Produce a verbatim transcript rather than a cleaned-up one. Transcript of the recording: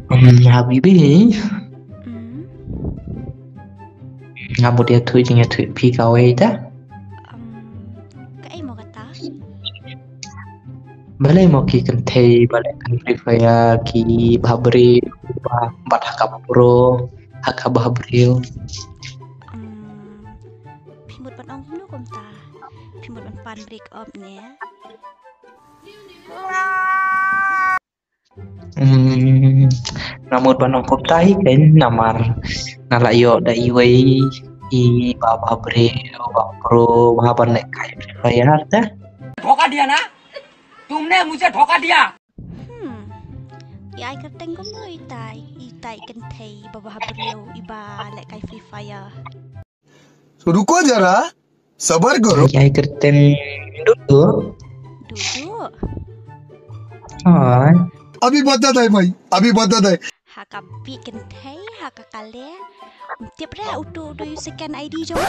Hmm, habibi. Hmm. Nga mut ïathuh jingïathuh phi kawei ta. Um, kaei mo kata? Balei mo ki kynthei ba leh ka Free Fire ki bhabriew ba bat ha ka pro ha ka bhabriew. Um, phi mut ban ong kumno kumta? Phi mut ban pan break up ne? Hmm, nga mut ban ong kumta hi kein namar nga la ïoh da iwei i ba bhabriew ba pro ba ban leh kai Free Fire ta. धोखा दिया ना? तुमने मुझे धोखा दिया। Hmm. I ai kyrteng kumno itai, itai kynthei ba bhabriew i ba leh kai Free Fire. तो रुको जरा, सबर करो। Ai kyrteng Dudu. Dudu. Hai. अभी बताता है भाई, अभी बताता है। Ha ka bit kynthei ha ka kale. Tip re utu utu u second I D jong.